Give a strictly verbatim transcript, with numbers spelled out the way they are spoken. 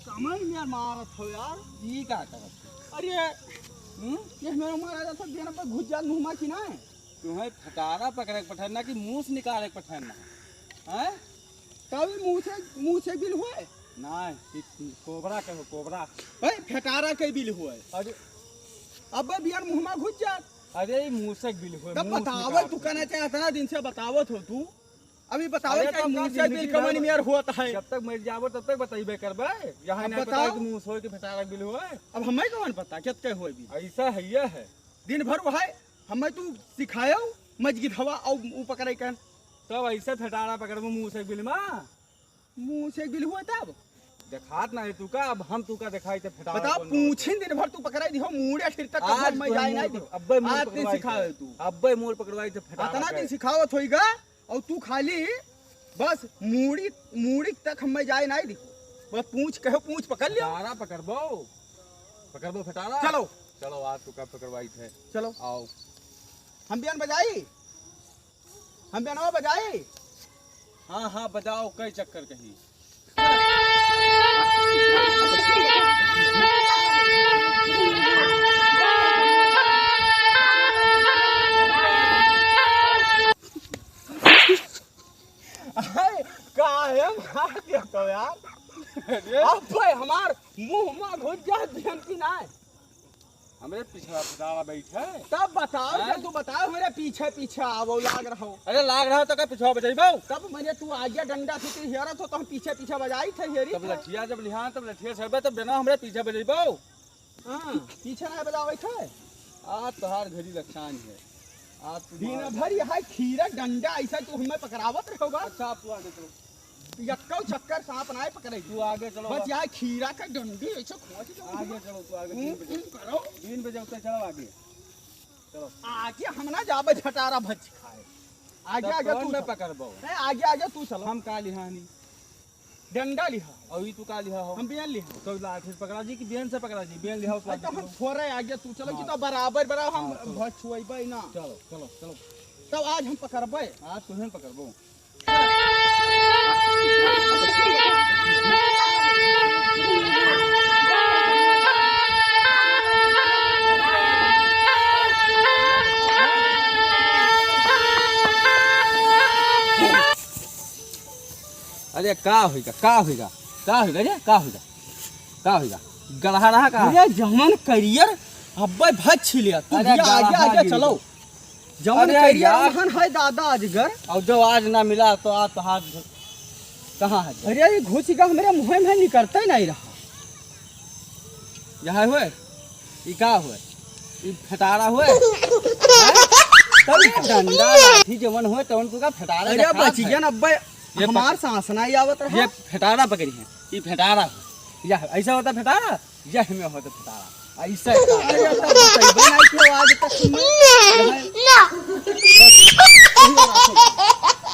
कमर में मारत हो यार। ई का करत हो? अरे, हम्म? ये मेरा मारा जाता, देना पर घुस जात मुँह मा कि ना है? तुम्हें फटारा पकड़े के पठाना कि मूस निकाले के पठाना? हैं? तभी मूस से, मूस से बिल हुए? ना, कि कोबरा कहो, कोबरा। भाई, फटारा के बिल हुए। अरे। अब बियर मुँह मा घुस जात। अरे, ई मूसक बिल हुए, तब मूस बतावत निकाल तू के। कहना चाहे, इतना दिन से बतावत हो तू। अभी बताओ, अरे, क्या तब मुँह का से बिल जिंदगी कमन भर में यार होता है? जब तक मर जाबो, तब तक बताइबे करबे। यहाँ अब नहीं बताओ। पता कि मूस होए कि फटारा के बिल होए। अब हमें कौन पता, कित के होए बिल? ऐसा है, यह है। दिन भर वह है, हमें तू सिखायो, मजगी धवा, और ऊ पकड़े कन। तब ऐसे फटारा पकड़बो मूस के बिल मा? मूस के बिल हुआ तब? देखात नहीं तू का, अब हम तू का देखाई ते फटारा बताओ, कौन पूछिन दिन भर तू पकड़ाई दिहो, मूड़े फिर तक आज कबो मैं तू जाए मूड़ नहीं पक-, दिहो। अब्बे मूड़ आज दिन पकड़वाई सिखावे ते। तू। अब्बे मूड़ पकड़वाई ते फटारा अतना पे। दिन सिखावत होइगा, और तू खाली बस मूड़ी, मूड़ी तक हमें जाए नहीं दिखो। बस पूछ कहो, पूछ पकड़ लियो। फटारा पकड़बो, पकड़बो फटारा। चलो। चलो, आज तो कब पकड़वाई थे। चलो। आओ। हम बियान बजाई, हम बियानवा बजाई। हाँ, हाँ, बजाओ, कई चक्कर कहीं। अरे, काहे मार दिया तो यार? अरे। अब भाई हमार मुंह में घुस जा, ध्यान की ना है। हमरे पिछवा फटारा बैठे। तब बताओ, हैं? जब तू बताओ, हमरे पीछे पीछे आवो, लाग रहो। अरे, लाग रहो तो का पिछवा बजाइबो? तब मैंने तू आगे डंडा से तू हेरत हो, तो हम पीछे पीछे बजाई थे, हेरी तब थे। लठिया जब लिहा, तब लठिया से बे, तब बिना हमरे पीछे बजाइबो। हाँ, पीछे ना बजावे थे। आज तोहार घड़ी लक्षान है। आज तू दिन मार भर यहाँ खीरा डंडा ऐसा तू हमें पकड़ावत रहोगा। अच्छा, आप तू आगे चलो। यक्को चक्कर सांप नाय पकड़े। तू आगे चलो। बस यहाँ खीरा का डंडी ऐसे खोंच दो। आगे चलो, तू आगे। हम्म, तीन बजे। हम्म, करो। तीन बजे उतर, चलो आगे। चलो। आगे हम ना जाबे झटारा भज खाए। आगे, तब आगे कौन तू मैं चल। पकड़बो? नहीं, आगे, आगे तू चलो। हम का लिहानी? डंडा लिहा। और ई तू का लिहा हो? हम बेन लिहा। तो लाठी से पकड़ा जी कि बेन से पकड़ा जी? बेन लिहा, तो भाई, तो आगे हम चलो। छोरे आगे तू चलो कि हाँ। तो बराबर, बराबर हम हाँ, चलो। भज छुआइबे ना। चलो, चलो, चलो। तब आज हम पकड़बे। आज तुहें पकड़बो। अरे का होइगा, का होइगा, का होइगा रे, का होइगा, का होइगा? गड़हा रहा का? अरे जवन करियर अब्बे भज छिलिया, तू अरे भी आगे, गड़हा आगे गिर चलो। गया। जवन अरे करियर यार। रहन है दादा अजगर। और जो आज ना मिला तो आज तो हाथ कहाँ है? अरे ये घुस गया हमरे मुँह में, निकलते नहीं रहा। यह हुए? ई का हुए? ई फटारा हुए? हैं? तब ई डंडा लाठी जवन हुए तवन तू का फटारा अरे देखात बचिया है। ना अब्बे ये हमार पक-, सांस नहीं आवत रहा। ये फटारा पकड़ी है, ई फटारा। यह ऐसा होता फटारा? यह में होता फटारा। ऐसा है। अरे तब बतइबे नहीं थे आज तक तुम्हें।